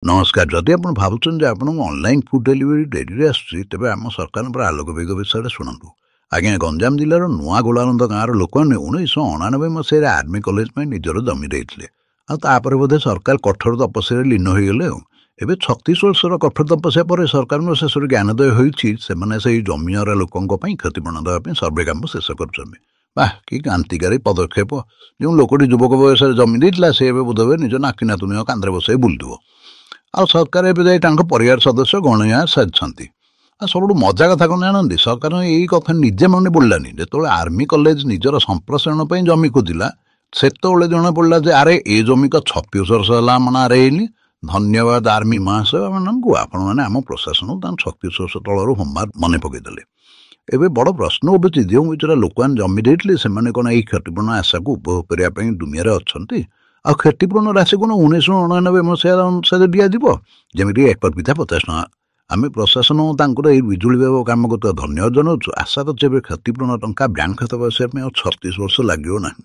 ନମସ୍କାର। ଯଦି ଆପଣ ଭାବୁଛନ୍ତି ଯେ ଆପଣଙ୍କୁ ଅନଲାଇନ୍ ଫୁଡ୍ ଡେଲିଭରି ଡେରିରେ ଆସୁଛି, ତେବେ ଆମ ସରକାରଙ୍କର ଆଲୋକ ବେଗ ବିଷୟରେ ଶୁଣନ୍ତୁ। ଆଜ୍ଞା, ଗଞ୍ଜାମ ଜିଲ୍ଲାର ନୂଆ ଗୋଳାନନ୍ଦ ଗାଁର ଲୋକମାନେ 1989 ମସିହାରେ ଆର୍ମି କଲେଜ ପାଇଁ ନିଜର ଜମି ଦେଇଥିଲେ। ଆଉ ତାପରେ ବୋଧେ ସରକାର କଠୋର ତପସ୍ୟାରେ ଲୀନ ହୋଇଗଲେ। ଆଉ ଏବେ 36 ବର୍ଷର କଠୋର ତପସ୍ୟା ପରେ ସରକାରଙ୍କ ଶେଷରେ ଜ୍ଞାନୋଦୟ ହୋଇଛି। ସେମାନେ ସେଇ ଜମିହରା ଲୋକଙ୍କ ପାଇଁ କ୍ଷତିପୂରଣ ଦେବା ପାଇଁ ସର୍ଭେ କାମ ଶେଷ କରୁଛନ୍ତି। ବାଃ, କି କ୍ରାନ୍ତିକାରୀ ପଦକ୍ଷେପ! ଯେଉଁ ଲୋକଟି ଯୁବକ ବୟସରେ ଜମି ଦେଇଥିଲା, ସେ ଏବେ ବୋଧହୁଏ ନିଜ ନାତି ନାତୁଣୀଙ୍କ କାନ୍ଧରେ ବସାଇ ବୁଲୁଥିବ। ଆଉ ସରକାର ଏବେ ଯାଇ ତାଙ୍କ ପରିବାର ସଦସ୍ୟ ଗଣିବା ସାରିଛନ୍ତି। ଆଉ ସବୁଠୁ ମଜା କଥା କ'ଣ ଜାଣନ୍ତି? ସରକାରଙ୍କ ଏଇ କଥା ନିଜେ ମନେ ପଡ଼ିଲାନି। ଯେତେବେଳେ ଆର୍ମି କଲେଜ ନିଜର ସମ୍ପ୍ରସାରଣ ପାଇଁ ଜମି ଖୋଜିଲା, ସେତେବେଳେ ଜଣା ପଡ଼ିଲା ଯେ ଆରେ, ଏ ଜମି ତ 36 ବର୍ଷ ହେଲା ଆମ ନାଁରେ ହେଇନି। ଧନ୍ୟବାଦ ଆର୍ମି ମହାଶୟମାନଙ୍କୁ, ଆପଣମାନେ ଆମ ପ୍ରଶାସନକୁ ତାଙ୍କ 36 ବର୍ଷ ତଳର ହୋମୱାର୍କ ମନେ ପକାଇଦେଲେ। ଏବେ ବଡ଼ ପ୍ରଶ୍ନ ଉଠୁଛି, ଯେଉଁ ବିଚରା ଲୋକମାନେ ଜମି ଦେଇଥିଲେ, ସେମାନେ କ'ଣ ଏଇ କ୍ଷତିପୂରଣ ଆଶାକୁ ଉପଭୋଗ କରିବା ପାଇଁ ଦୁନିଆରେ ଅଛନ୍ତି? ଆଉ କ୍ଷତିପୂରଣ ରାଶି କ'ଣ 1989 ମସିହା ଅନୁସାରେ ଦିଆଯିବ, ଯେମିତି ଏକର ପିଛା 50 ଟଙ୍କା? ଆମେ ପ୍ରଶାସନ ତାଙ୍କର ଏଇ ବିଜୁଳି ବିଭାଗ କାମ କରୁଥିବା ଧନ୍ୟବାଦ ଜଣାଉଛୁ। ଆଶା କରୁଛୁ, ଏବେ କ୍ଷତିପୂରଣ ଟଙ୍କା ବ୍ୟାଙ୍କ ଖାତା ବସିବା ପାଇଁ ଆଉ 36 ବର୍ଷ ଲାଗିବ ନାହିଁ।